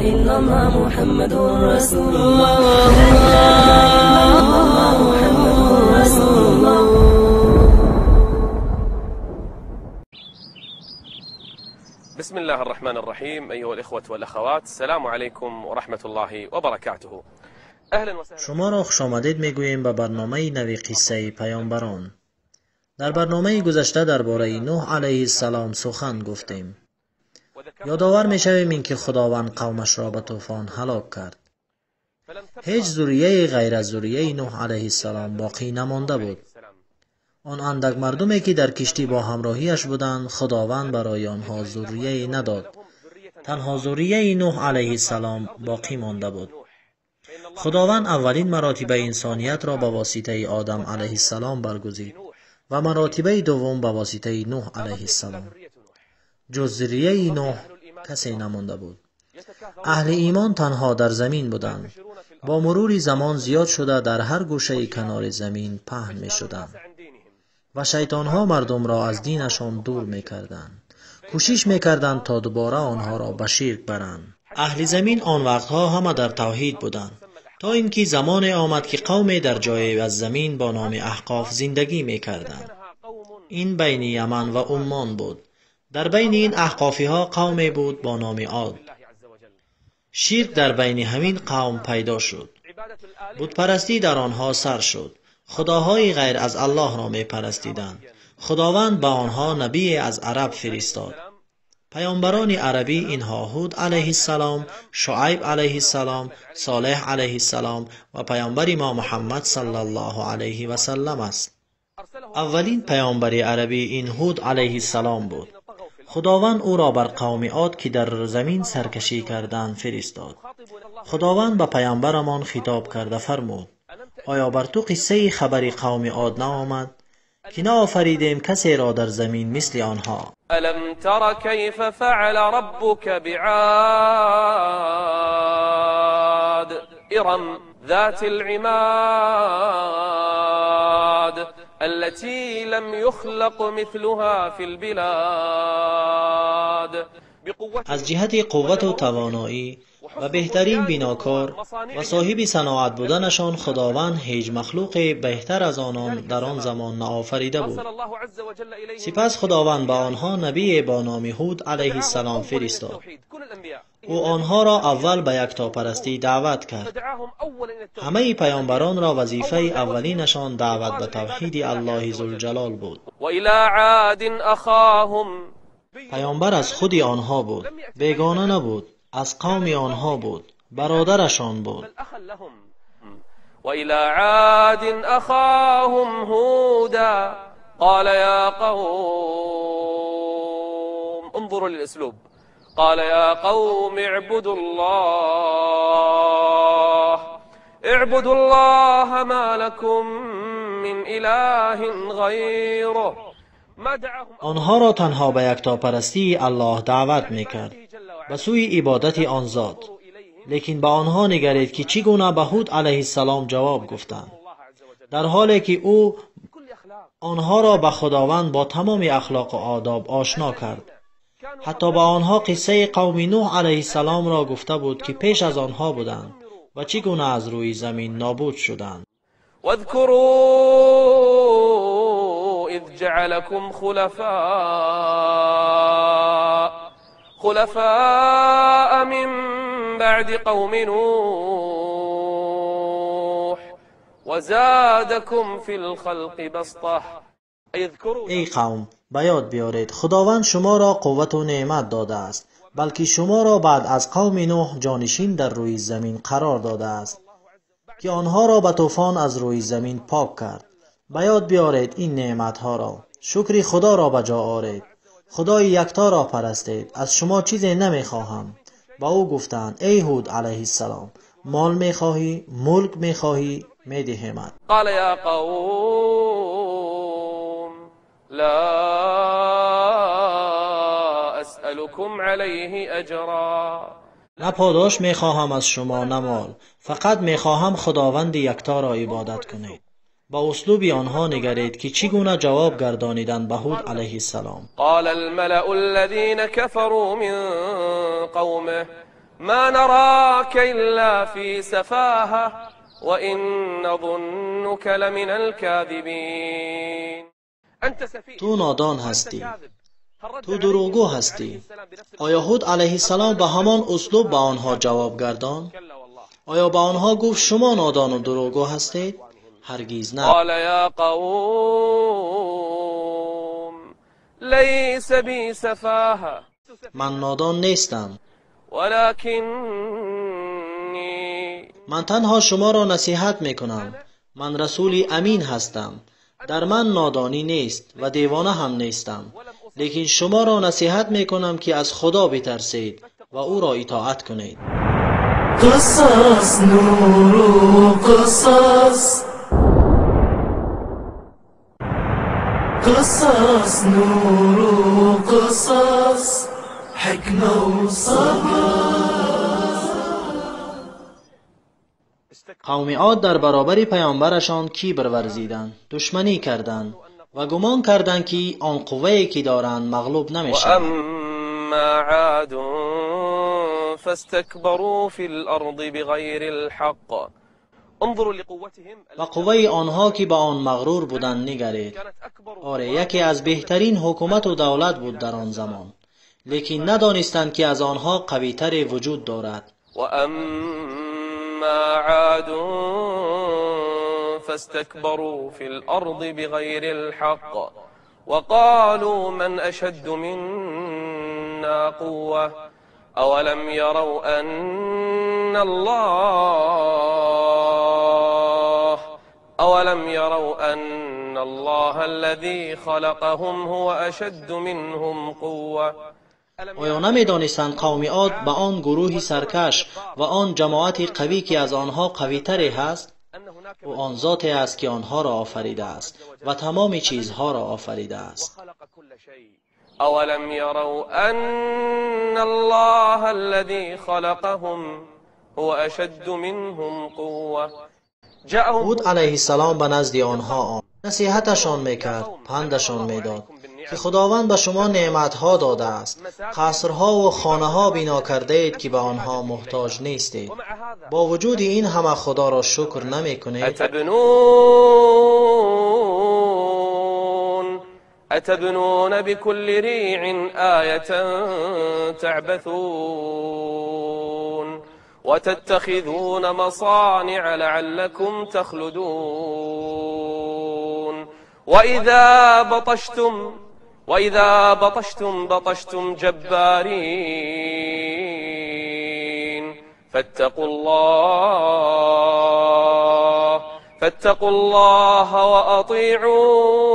إلا الله محمد رسول الله لا إله إلا الله محمد رسول الله. بسم الله الرحمن الرحيم. أيها الإخوة والأخوات، السلام عليكم ورحمة الله وبركاته. أهلا وسهلا. Шуморо хушомадед мегӯем ба барномаи нави қиссаи паёмбарон. Дар барномаи гузашта дар бораи Нӯҳ алайҳиссалом сухан гуфтем. Ёдовар мешавем ин ки Худованд қавмашро ба тӯфон ҳалок кард. Ҳеҷ зуррияе ғайр аз зуррияи Нӯҳ алайҳиссалом боқӣ намонда буд. Он андак мардуме ки дар киштӣ бо ҳамроҳиаш буданд, Худованд барои онҳо зуррияе надод. Танҳо зуррияи Нӯҳ алайҳиссалом боқӣ монда буд. Худованд аввалин маротиба инсониятро ба воситаи Одам алайҳиссалом баргузид ва маротибаи дуввум ба воситаи Нӯҳ алайҳиссалом. Ҷуз зуррияи Нӯҳ касе намонда буд. Аҳли имон танҳо дар замин буданд. Бо мурури замон зиёд шуда дар ҳар гӯшаи канори замин паҳн мешуданд ва шайтонҳо мардумро аз динашон дур мекарданд. Кӯшиш мекарданд то дубора онҳоро ба ширк баранд. Аҳли замин он вақтҳо ҳама дар тавҳид буданд, то ин ки замоне омад ки қавме дар ҷое аз замин бо номи Аҳқоф зиндагӣ мекарданд. Ин байни Яман ва Уммон буд. Дар байни ин аҳқофиҳо қавме буд бо номи Од. Ширк дар байни ҳамин қавм пайдо шуд. Бутпарастӣ дар онҳо сар шуд. Худоҳои ғайр аз Аллоҳро мепарастиданд. Худованд ба онҳо набие аз араб фиристод. Паёмбарони арабӣ инҳо Ҳуд алайҳиссалом, Шуайб алайҳиссалом, Солеҳ алайҳиссалом ва паёмбари мо Муҳаммад саллаллоҳу алайҳи васаллам аст. Аввалин паёмбари арабӣ ин Ҳуд алайҳиссалом буд. Худованд ӯро бар қавми Од ки дар замин саркашӣ карданд фиристод. Худованд ба паёмбарамон хитоб карда фармуд: оё бар ту қиссаи хабари қавми Од наомад ки наофаридем касеро дар замин мисли онҳо? ألم تر كيف فعل ربك بعاد إرم ذات العماد التي لم يخلق مثلها في البلاد. Аз ҷиҳати қуввату тавоноӣ ва беҳтарин бинокор ва соҳиби саноат буданашон Худованд ҳеҷ махлуқе беҳтар аз онон дар он замон наофарида буд. Сипас Худованд ба онҳо набие бо номи Ҳуд алайҳиссалом фиристод. Ӯ онҳоро аввал ба яктопарастӣ даъват кард. Ҳамаи паёмбаронро вазифаи аввалинашон даъват ба тавҳиди Аллоҳи Зулҷалол буд. وإلى عاد أخاهم. Паёмбар аз худи онҳо буд, бегона набуд, аз қавми онҳо буд, бародарашон буд. وإلى عاد أخاهم هودا قال يا قوم، انظروا للأسلوب، قال يا قوم اعبدوا الله اعبدوا الله ما لكم من إله غيره. Онҳоро танҳо ба яктопарастии Аллоҳ даъват мекард, ба сӯи ибодати он зот. Лекин ба онҳо нигаред ки чӣ гуна ба Ҳуд алайҳиссалом ҷавоб гуфтанд, дар ҳоле ки ӯ онҳоро ба Худованд бо тамоми ахлоқу одоб ошно кард. Ҳатто ба онҳо қиссаи қавми Нӯҳ алайҳиссаломро гуфта буд ки пеш аз онҳо буданд ва чӣ гуна аз рӯи замин нобуд шуданд. واذكروا إذ جعلكم خلفاء من بعد قوم نوح وزادكم في الخلق بسطة. Эй қавм, ба ёд биёред, Худованд шуморо қуввату неъмат додааст, балки шуморо баъд аз қавми Нӯҳ ҷонишин дар рӯи замин қарор додааст, ки онҳоро ба тӯфон аз рӯи замин пок кард. Ба ёд биёред ин неъматҳоро, шукри Худоро ба ҷо оред, Худои якторо парастед, аз шумо чизе намехоҳам. Ба ӯ гуфтанд: эй Ҳуд алайҳиссалом, мол мехоҳӣ, мулк мехоҳӣ, медиҳемат. قال يا قوم لا أسألكم عليه أجرا. На подош мехоҳам аз шумо, на мол, фақат мехоҳам Худованди якторо ибодат кунед. Ба услуби онҳо нигаред ки чӣ гуна ҷавоб гардониданд ба Ҳуд алайҳиссалом. قال الملأ الذين كفروا من قومه ما نراك إلا في سفاهة وإن نظنك لمن الكاذبين. أنت سفيه. Ту нодон ҳастӣ, ту дурӯғгӯ ҳастӣ. Оё Ҳуд алайҳиссалом ба ҳамон услуб ба онҳо ҷавоб гардонд? Оё ба онҳо гуфт шумо нодону дурӯғгӯ ҳастед? Ҳаргиз на. قال يا قوم ليس بي سفاهة Ман нодон нестам. ولكني Ман танҳо шуморо насиҳат мекунам. Ман расули амин ҳастам. Дар ман нодонӣ нест ва девона ҳам нестам. Лекин шуморо насиҳат мекунам, ки аз Худо битарсед ва ӯро итоат кунед. قصص نور قصص قصص نور قصص حكمة وصبر. Қавми Од дар баробари паёмбарашон кибр варзиданд, душманӣ карданд ва гумон карданд, ки он қуввае ки доранд мағлуб намешаванд. وأما عاد فاستكبروا في الأرض بغير الحق. انظروا لقوتهم Ба қувваи онҳо, ки ба он мағрур буданд, нигаред. كانت أكبر Оре, яке аз беҳтарин ҳукумату давлат буд дар он замон, лекин надонистанд, ки аз онҳо қавитаре вуҷуд дорад. وأما عاد فاستكبروا في الأرض بغير الحق وقالوا من أشد منا قوة أولم يروا أن الله أولم يروا أن الله الذي خلقهم هو أشد منهم قوة. Оё намедонистанд қавми Од ба он гурӯҳи саркаш ва он ҷамоати қавӣ, ки аз онҳо қавитаре ҳаст? Ӯ он зоте аст, ки онҳоро офаридааст ва тамоми чизҳоро офаридааст. وخلق كل شيء. أولم يروا أن الله الذي خلقهم هو أشد منهم قوة. جاءهم Ҳуд алайҳиссалом ба назди онҳо омад, насиҳаташон мекард, пандашон медод, ки Худованд ба шумо неъматҳо додааст, қасрҳову хонаҳо бино кардаед, ки ба онҳо муҳтоҷ нестед. ومع هذا Бо вуҷуди ин ҳама Худоро шукр намекунед. أتبنون بكل ريع آية تعبثون وتتخذون مصانع لعلكم تخلدون وإذا بطشتم بطشتم جبارين. فاتقوا الله وأطيعون.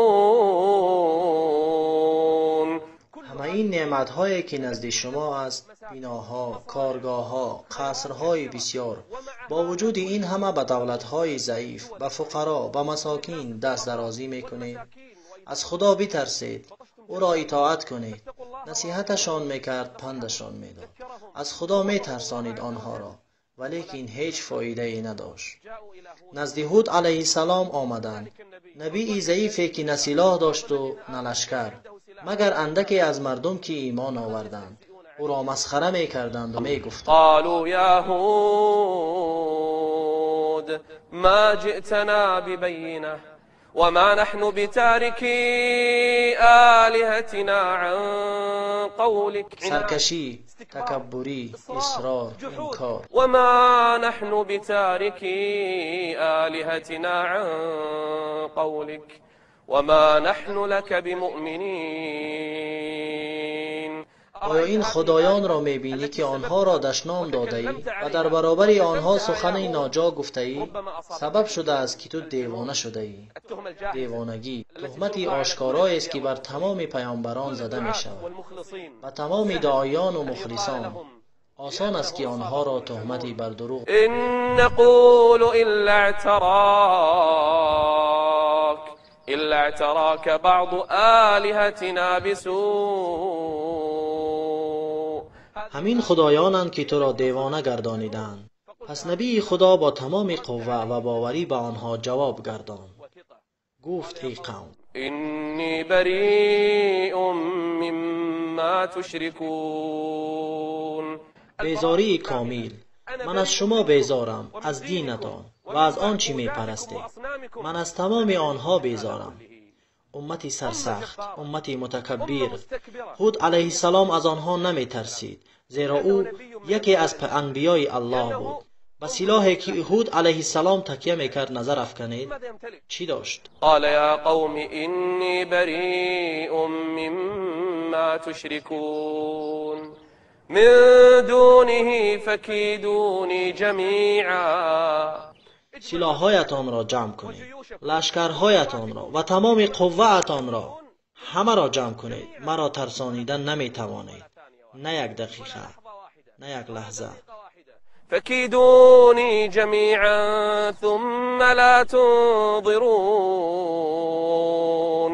Ҳамаи ин неъматҳое, ки назди шумо аст, биноҳо, коргоҳҳо, қасрҳои бисёр, бо вуҷуди ин ҳама ба давлатҳои заиф, ба фуқаро, ба масокин даст дарозӣ мекунед. Аз Худо битарсед, ӯро итоат кунед. Насиҳаташон мекард, пандашон медод, аз Худо метарсонид онҳоро, валекин ҳеҷ фоидае надошт. Назди Ҳуд алайҳиссалом омаданд, набии заифе, ки на силоҳ дошту на лашкар, магар андаке аз мардум, ки имон оварданд. Ӯро масхара мекарданду мегуфтанд: قالوا يا هود ما جئتنا ببينة وما نحن بتاركي آلهتنا عن قولك. Саркашӣ, такаббурӣ, исрор, инкор. وما نحن بتاركي آلهتنا عن قولك وما نحن لك بمؤمنين. Оё ин худоёнро мебинӣ, ки онҳоро дашном додаӣ ва дар баробари онҳо сухани ноҷо гуфтаӣ, сабаб шудааст, ки ту девона шудаӣ? Девонагӣ туҳмати ошкороест, ки бар тамоми паёмбарон зада мешавад, ба тамоми доиёну мухлисон. Осон аст, ки онҳоро туҳмати бар дурӯғ. إن نقول إلا اعتراك بعض آلهتنا بسوء. Ҳамин худоёнанд, ки туро девона гардониданд. Пас набии Худо бо тамоми қувва ва боварӣ ба онҳо ҷавоб гардонд, гуфт: эй қавм, إني بريء مما تشركون. Безории комил. Ман аз шумо безорам, аз динатон ва аз он чӣ мепарастед. Ман аз тамоми онҳо безорам. Уммати сарсахт, уммати мутакаббир. Ҳуд алайҳиссалом аз онҳо наметарсид, зеро ӯ яке аз анбиёи Аллоҳ буд. Ба силоҳе ки Ҳуд алайҳиссалом такя мекард назар афканед, чӣ дошт? قال يا قوم إني بريء مما تشركون من دونه فكيدوني جميعا. Силоҳҳоятонро ҷамъ кунед, лашкарҳоятонро ва тамоми қувваатонро, ҳамаро ҷамъ кунед. Маро тарсонида наметавонед, на як дақиқа, на як лаҳза. فكيدوني جميعا ثم لا تنظرون.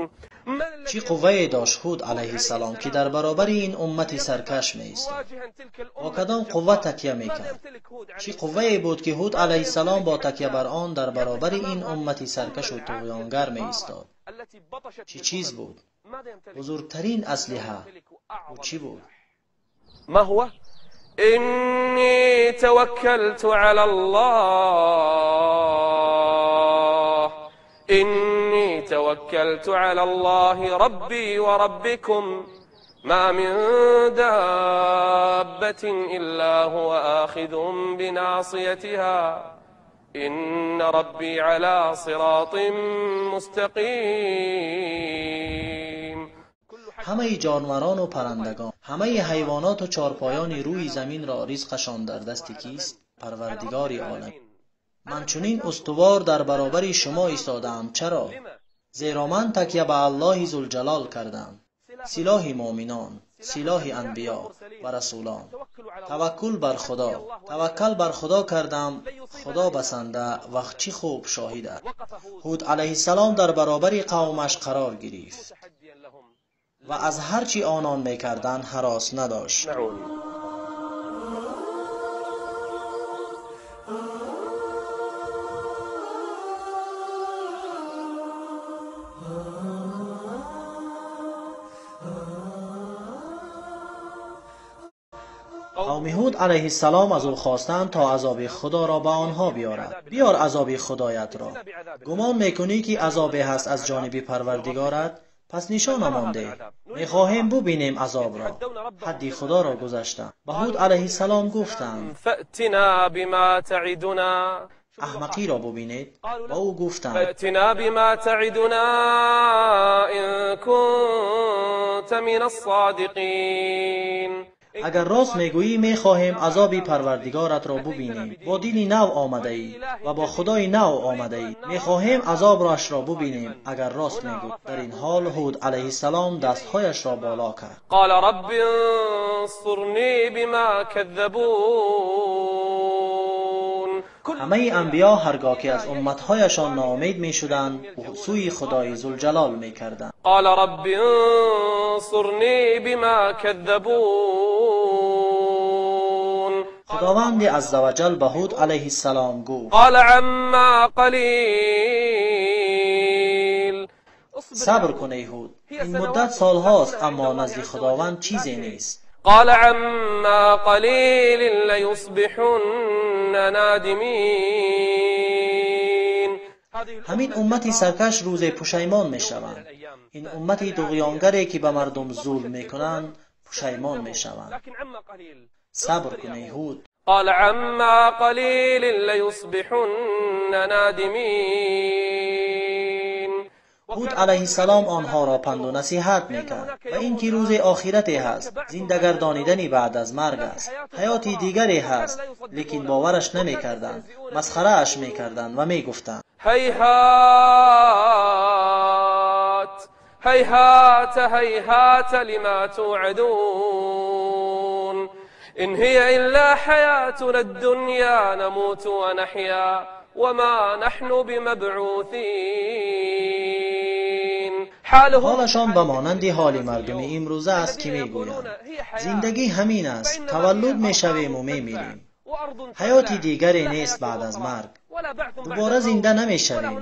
Чӣ қуввае дошт Ҳуд алайҳиссалом, ки дар баробари ин уммати саркаш меистод? Бо кадом қувва такя мекард? Чӣ қуввае буд, ки Ҳуд алайҳиссалом бо такя бар он дар баробари ин уммати саркашу туғёнгар меистод? Чӣ чиз буд? Бузургтарин аслиҳа ӯ чӣ буд? ما هو؟ إني توكلت على الله، إني توكلت على الله ربي وربكم، ما من دابة إلا هو آخذ بناصيتها، إن ربي على صراط مستقيم. Ҳамаи ҷонварону паррандагон, ҳамаи ҳайвоноту чорпоёни рӯи заминро ризқашон дар дасти кист? Парвардигори олам. Ман чунин устувор дар баробари шумо истодаам. Чаро? Зеро ман такя ба Аллоҳи Зулҷалол кардам. Силоҳи муъминон, силоҳи анбиё ва расулон. Таваккул бар Худо. Таваккал бар Худо кардам, Худо басанда ва чӣ хуб шоҳид аст. Ҳуд алайҳиссалом дар баробари қавмаш қарор гирифт ва аз ҳар чӣ онон мекарданд ҳарос надошт. Қавми Ҳуд алайҳиссалом аз ӯ хостанд то азоби Худоро ба онҳо биёрад. Биёр азоби Худоятро. Гумон мекунӣ, ки азобе ҳаст аз ҷониби Парвардигорат? Пас нишонамон деҳ. Мехоҳем бубинем азобро. Ҳадди Худоро гузаштанд. Ба Ҳуд алайҳиссалом гуфтанд: فأتنا بما تعدنا. Аҳмақиро бубинед. Ба ӯ гуфтанд: فأتنا بما تعدنا إن كنت من الصادقين. Агар рост мегӯӣ, мехоҳем азоби Парвардигоратро бубинем. Бо дини нав омадаӣ ва бо Худои нав омадаӣ. Мехоҳем азобашро бубинем, агар рост мегӯӣ. Дар ин ҳол Ҳуд алайҳиссалом дастҳояшро боло кард. قال رب انصرني بما كذبون. Ҳамаи анбиё ҳаргоҳ ки аз умматҳояшон ноумед мешуданд, сӯи Худои Зулҷалол мекарданд. قال رب انصرني بما كذبون. Худованди аззаваҷал ба Ҳуд алайҳиссалом гуфт: قال عما قليل. Сабр кун, эй Ҳуд, ин муддат солҳост, аммо назди Худованд чизе нест. قال عما قليل ليصبحن نادمين. Ҳамин уммати саркаш рӯзе пушаймон мешаванд. Ин уммати дуғёнгаре, ки ба мардум зулм мекунанд, пушаймон мешаванд. لكن عما قليل. Сабр кун, эй Ҳуд. قال عما قليل ليصبحن نادمين. Ҳуд алайҳиссалом онҳоро панду насиҳат мекард ва ин ки рӯзи охирате ҳаст, зиндагардонидани баъд аз марг аст, ҳаёти дигаре ҳаст, лекин бовараш намекарданд, масхарааш мекарданд ва мегуфтанд: هيهات هيهات هيهات لما توعدون، إن هي إلا حياتنا الدنيا نموت ونحيا وما نحن بمبعوثين. حالهم Ҳолашон ба монанди ҳоли мардуми имрӯза аст, ки мегӯянд: зиндагӣ ҳамин аст, таваллуд мешавему мемирем, ҳаёти дигаре нест, баъд аз марг дубора зинда намешавем,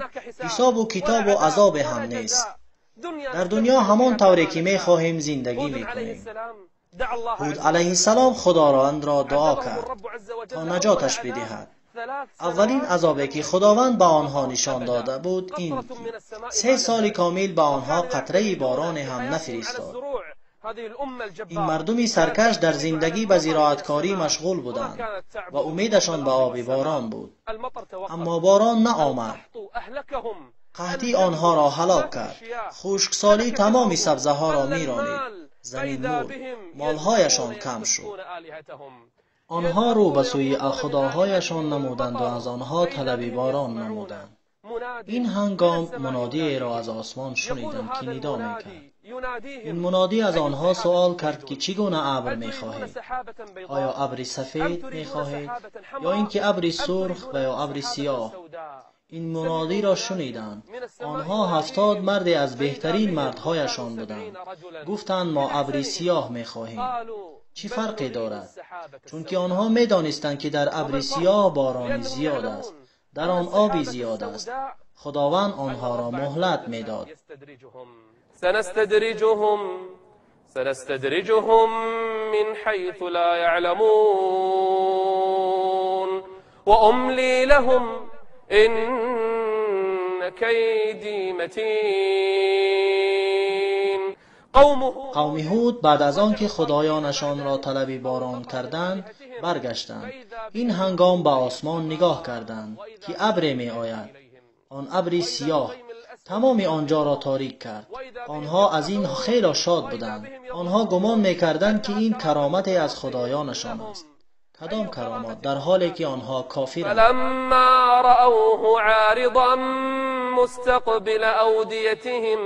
ҳисобу китобу азобе ҳам нест, дар дунё ҳамон тавре ки мехоҳем зиндагӣ мекунем. Ҳуд алайҳиссалом Худовандро дуо кард то наҷоташ бидиҳад. Аввалин азобе ки Худованд ба онҳо нишон дода буд ин ки 3 соли комил ба онҳо қатраи бороне ҳам нафиристод. Ин мардуми саркаш дар зиндагӣ ба зироаткорӣ машғул буданд ва умедашон ба оби борон буд. Аммо борон наомад. Қаҳтӣ онҳоро ҳалок кард. Хушксолӣ тамоми сабзаҳоро меронид. Замин мурд, молҳояшон кам шуд. Онҳо рӯ ба сӯи худоҳояшон намуданд ва аз онҳо талаби борон намуданд. Ин ҳангом мунодиеро аз осмон шуниданд ки нидо мекард. Ин мунодӣ аз онҳо суол кард ки чӣ гуна абр мехоҳед? Оё абри сафед мехоҳед ё ин ки абри сурх ва ё абри сиёҳ? Ин мунодиро шуниданд. Онҳо 70 марде аз беҳтарин мардҳояшон буданд. Гуфтанд мо абри сиёҳ мехоҳем. Чӣ фарқе дорад? Чунки онҳо медонистанд ки дар абри сиёҳ борони зиёд аст, дар он оби зиёд аст. Худованд онҳоро муҳлат медод. سنستدرجهم من حيث لا يعلمون وأملي لهم إن كيدي متين. قوم هود بعد از آن که خدایانشان را طلب باران کردند برگشتند. این هنگام به آسمان نگاه کردند که ابر می آید. آن ابر سیاه تمام آنجا را تاریک کرد. آنها از این خیلی شاد بودند. آنها گمان میکردند که این کرامت از خدایانشان است. کدام کرامات در حالی که آنها کافرند؟ فلما رأوه عارضا مستقبل أوديتهم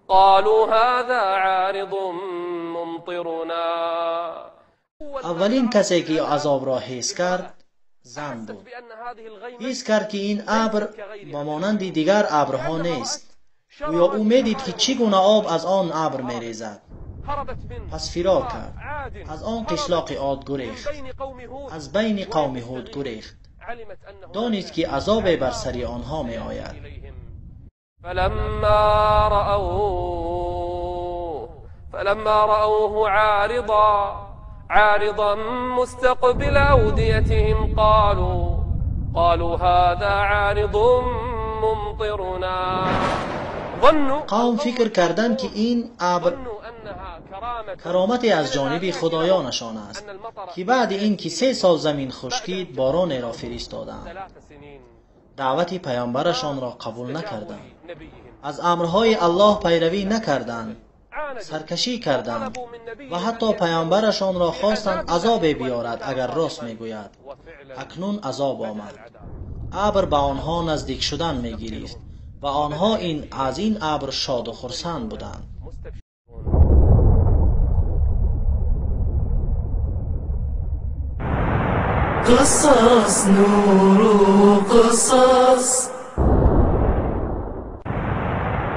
قالوا هذا عارض ممطرنا. اولین کسی که عذاب را حس کرد زن بود. حس کرد که این ابر با مانند دیگر ابرها نیست. گویا او میدید که چگونه آب از آن ابر میریزد. پس فرار کرد. از آن قشلاق عاد گریخت. از بین قوم هود گریخت. دانید که عذاب بر سر آنها می آید. فلما رأوه عارضا مستقبل أوديتهم قالوا هذا عارض ممطرنا. قوم فکر کردند که این ابر کرامتی از جانب خدایانشان است که بعد این که 3 سال زمین خشکید باران را فرستادند. دعوت پیامبرشان را قبول نکردند. از امرهای الله پیروی نکردند. سرکشی کردند و حتی پیامبرشان را خواستند عذاب بیارد اگر راست میگوید. اکنون عذاب آمد. ابر به آنها نزدیک شدن میگرفت و آنها از این ابر شاد و خرسند بودند. قصص نور قصص،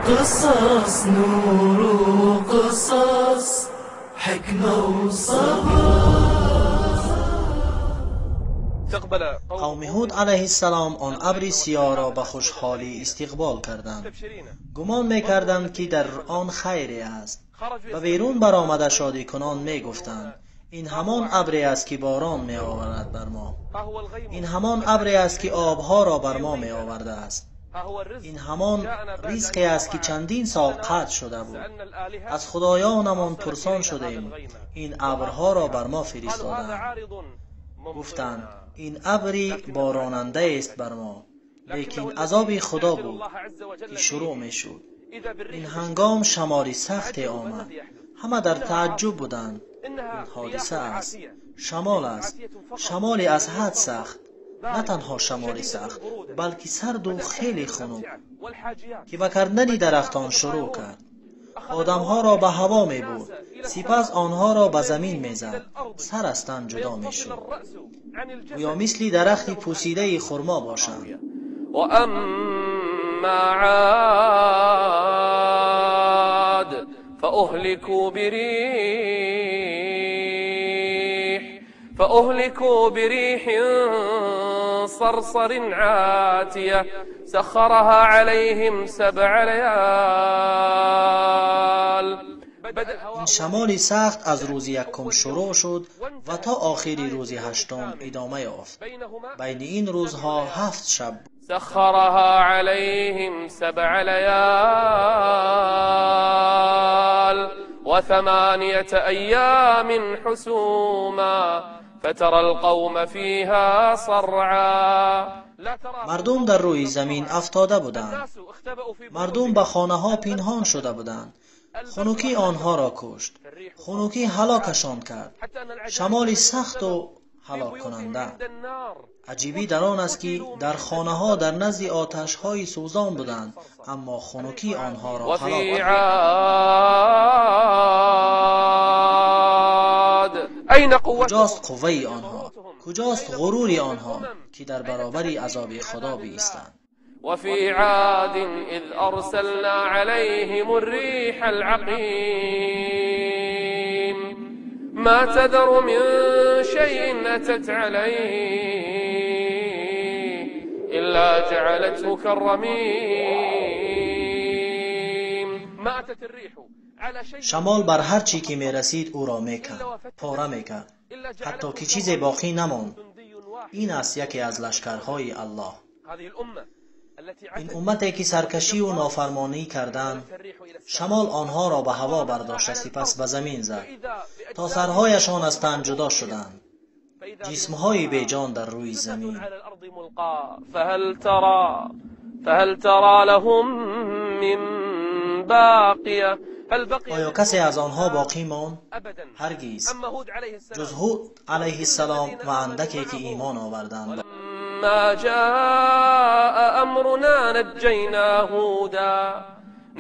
قصص نور قصص، حکمة و صبر. قوم هود علیه السلام آن ابر سیاه را به خوشحالی استقبال کردند. گمان میکردند که در آن خیری است و بیرون برآمده شادی کنان میگفتند این همان ابری است که باران می آورد بر ما. این همان ابری است که آبها را بر ما می آورده است. این همان رزقی است که چندین سال قطع شده بود. از خدایانمان پرسان شدیم این ابرها را بر ما فرستادند. گفتند این ابری باراننده است بر ما، لیکن عذاب خدا بود که شروع می شد. این هنگام شمال سخت آمد. همه در تعجب بودند. این حادثه است، شمال است، شمالی از حد سخت. نه تنها شمال سخت بلکه سرد و خیلی خنک که به کردن درختان شروع کرد. آدمها را به هوا می برد، سپس آنها را به زمین می زد. سر از تن جدا می شد، گویا مثل درخت پوسیده خرما باشند. و اما عاد فأهلكوا بريح صرصر عاتية سخرها عليهم 7 ليال. Ин шамоли сахт аз рӯзи якум шурӯъ шуд ва то охири рӯзи ҳаштум идома ёфт. Байни ин рӯзҳо 7 шаб. سخرها عليهم 7 ليال و8 أيام حسوما فترى القوم فيها صرعا. Мардум дар рӯи замин афтода буданд. Мардум ба хонаҳо пинҳон шуда буданд. Хунукӣ онҳоро кушт. Хунукӣ ҳалокашон кард. Шамоли сахту ҳалоккунанда. Аҷибӣ дар он аст, ки дар хонаҳо дар назди оташҳои сӯзон буданд, аммо хунукӣ онҳоро ҳалок кард. Куҷост қувваи онҳо? Куҷост ғурури онҳо, ки дар баробари азоби Худо биистанд? وفي عاد إذ أرسلنا عليهم الريح العقيم ما تذر من شيء أتت عليه إلا جعلته كالرميم. ما أتت الريح على شيء. Шамол бар ҳар чӣ ки мерасид, ӯро мекард, пора мекард, ҳатто ки чизе боқӣ намонд. Ин аст яке аз лашкарҳои Аллоҳ. Ин уммате ки саркашиву нофармонӣ карданд, шамол онҳоро ба ҳаво бардошта, сипас ба замин зад, то сарҳояшон аз тан ҷудо шуданд. Ҷисмҳои беҷон дар рӯи замин. فهل ترى لهم من باقية؟ Оё касе аз онҳо боқӣ монд? Ҳаргиз, ҷуз Ҳуд алайҳиссалом ва андаке ки имон оварданд. ما جاء أمرنا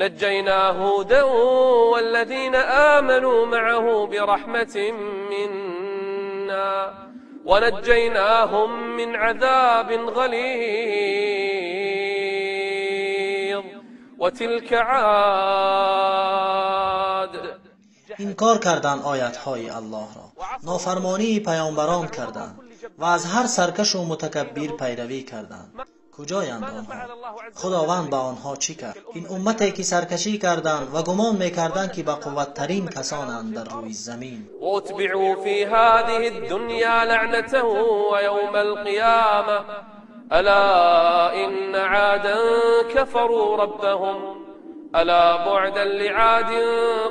نجينا هودا والذين آمنوا معه برحمة منا ونجيناهم من عذاب غليظ. وتلك عاد. Инкор карданд оятҳои Аллоҳро, нофармонии паёмбарон карданд ва аз ҳар саркашу мутакаббир пайравӣ карданд. Куҷоянд онҳо? Худованд ба онҳо чӣ кард? Ин уммате ки саркашӣ карданд ва гумон мекарданд, ки бақувваттарин касонанд дар рӯи замин. وأتبعوا في هذه الدنيا لعنة ويوم القيامة ألا إن عادا كفروا ربهم ألا بعدا لعاد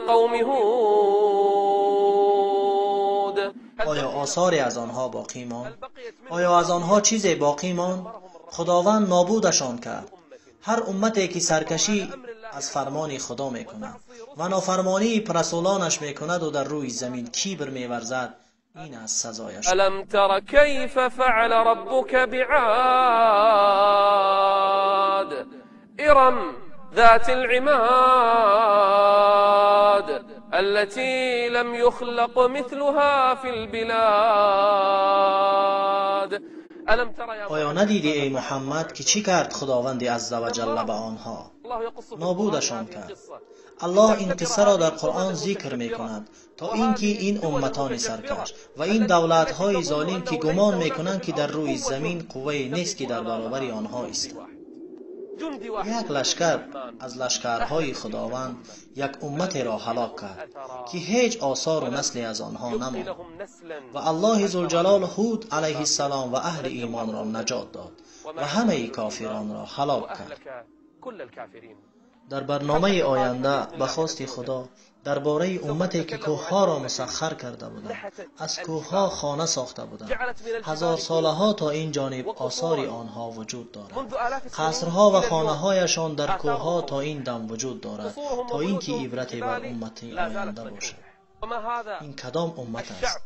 قوم هود. Оё осоре аз онҳо боқӣ монд? Оё аз онҳо чизе боқӣ монд? Худованд нобудашон кард. Ҳар уммате ки саркашӣ аз фармони Худо мекунад ва нофармонии расулонаш мекунаду дар рӯи замин кибр меварзад, ин аст сазояш. ألم تر كيف فعل ربك بعاد إرم ذات العماد التي لم يخلق مثلها في البلاد. ألم تر يا Оё надидӣ, эй Муҳаммад, ки чӣ кард Худованди азза ва ҷалла ба онҳо? الله يقص في Нобудашон القرآن هذه кард. القصة. Аллоҳ ин қиссаро дар Қуръон зикр мекунад, то ин ки ин умматони саркаш ва ин давлатҳои золим, ки гумон мекунанд, ки дар рӯи замин қуввае нест, ки дар баробари онҳо истад. جندي واحد Як лашкар аз лашкарҳои Худованд як умматеро ҳалок кард, ки ҳеҷ осору насле аз онҳо يبقي намонд. لهم نسلا. Ва Аллоҳи зулҷалол Ҳуд алайҳиссалом ва аҳли имонро наҷот дод ва ҳамаи кофиронро ҳалок кард. وأهلك كل الكافرين. Дар барномаи оянда ба хости Худо дар бораи уммате ки кӯҳҳоро мусаххар карда буданд, аз кӯҳҳо хона сохта буданд, ҳазорсолаҳо то ин ҷониб осори онҳо вуҷуд дорад. منذ آلاف السنين Қасрҳо ва إلى اليوم хонаҳояшон дар кӯҳҳо то ин дам вуҷуд дорад, قصورهم то ин ки وبيوتهم في ибрате бар الجبال уммати لا زالت оянда منحوتة. бошад. وما هذا Ин кадом уммат аст? الشعب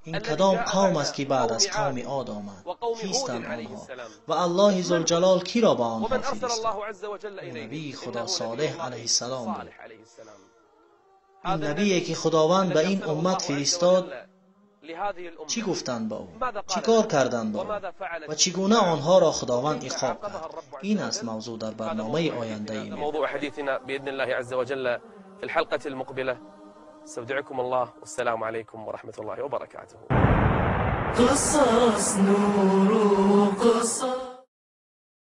Ин الذي кадом جاء қавм بعد аст, ки баъд аз قوم қавми عاد Од омад? وقوم هود Кистанд عليه онҳо? السلام؟ Ва Аллоҳи зулҷалол киро ба онҳо ومن أرسل фиристод? الله عز وجل Ӯ إليه؟ набии Худо إنه نبي Солеҳ الله алайҳиссалом буд. صالح عليه السلام. Ин هذا набие النبي ки Худованд ба الذي ин أرسله уммат الله عز фиристод, وجل لهذه чӣ الأمة гуфтанд ба ӯ? ماذا Чӣ قال кор له карданд ба ӯ? وماذا فعلت Ва чӣ гуна онҳоро Худованд وكيف иқоб عاقبها кард? الرب عز Ин аст وجل؟ мавзӯъ дар هذا барномаи موضوع ояндаи حديثنا мо. موضوع حديثنا بإذن الله عز وجل في الحلقة المقبلة. استودعكم الله والسلام عليكم ورحمة الله وبركاته. قصص نور قصص.